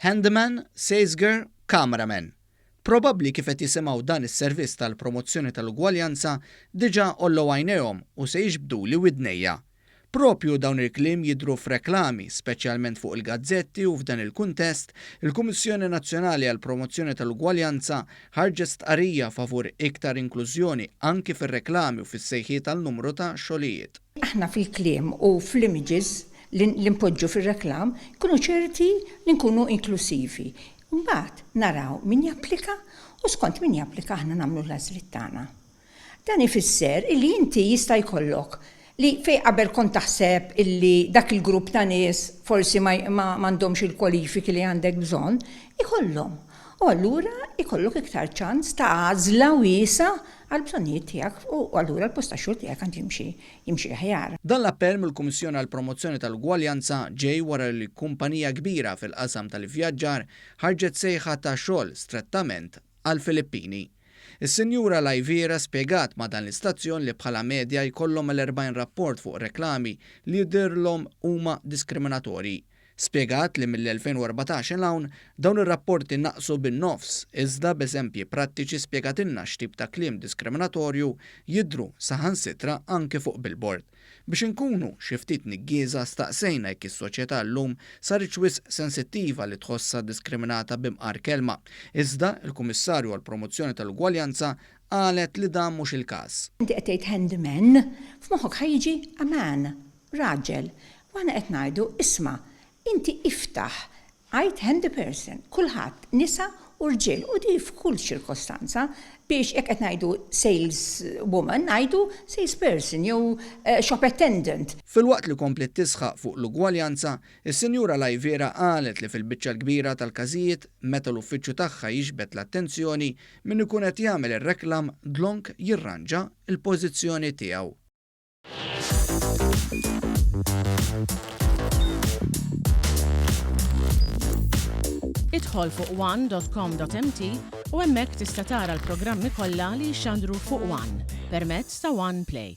Handyman, salesgirl, cameraman. Probabbli kif qed jisimgħu dan is-servizz tal-promozzjoni tal-ugwaljanza diġà għollew għajnejhom u se jiġbduli widnejja. Proprju dawn il-kliem jidhru f'reklami, speċjalment fuq il-gazzetti u f'dan il-kuntest, il-Kummissjoni Nazzjonali għall-Promozzjoni tal-Ugwaljanza ħarġet stqarrija favur iktar inklużjoni anki fir-reklami u fis-sejħiet għal numru ta' xogħlijiet. Aħna fil-kliem u fl-images li npoġġu fir-reklam nkunu ċerti li nkunu inklusivi. Imbagħad naraw min japplika u skont min japplika aħna nagħmlu l-għażliet tagħna. Dan ifisser illi inti jista' jkollok li fejn qabel kont taħseb illi dak il-grupp ta' nies forsi ma m'għandhomx il-kwalifiki li għandek bżonn, ikollhom. U allura jkollok iktar ċans ta' għażla wiesgħa għall-bżonnijiet tiegħek u allura l-post tax-xogħol tiegħek għandu jimxi jimxi aħjar. Dan l-appell mill-Kummissjoni għall-Promozzjoni tal-Ugwaljanza ġej wara li kumpanija kbira fil-qasam tal-ivvjaġġar ħarġet sejħa ta' xogħol strettament għall-Filippini. Is-Sinjura Laiviera spjegat ma' dan l-istazzjon li bħala medja jkollhom mal-40 rapport fuq reklami li jidhirlhom huma diskriminatorji. Spjegat li mill-2014 'l hawn, dawn ir-rapporti naqsu bin-nofs, iżda b'eżempji prattiċi spjegatilna x'tip ta' kliem diskriminatorju jidhru saħansitra anki fuq billboard. Biex inkunu xi ftit niggieża staqsejna jekk is-soċjetà llum saritx wisq sensittiva li tħossha diskriminata b'imqar kelma. Iżda, il-Kummissarju għall-Promozzjoni tal-Ugwaljanza qalet li dan mhux il-każ. Inti qed tgħid handyman, f'moħħok ħa jiġi a man, raġel. U aħna qed ngħidu, isma', inti iftaħ Għid handy person, kulħadd, nisa u rġiel, u di f'kull ċirkostanza, biex jekk qed ngħidu sales woman ngħidu sales person jew shop attendant. Filwaqt li kompliet tisħaq fuq l-ugwaljanza, is-Sinjura Laiviera qalet li fil-biċċa l-kbira tal-każijiet meta l-uffiċċju tagħha jiġbed l-attenzjoni, min ikun qed jagħmel ir-reklam dlonk jirranġa l-pożizzjoni tiegħu. Idħol fuq one.com.mt u hemmhekk tista' tara l-programmi kollha li jixxandru fuq One permezz ta' One Play.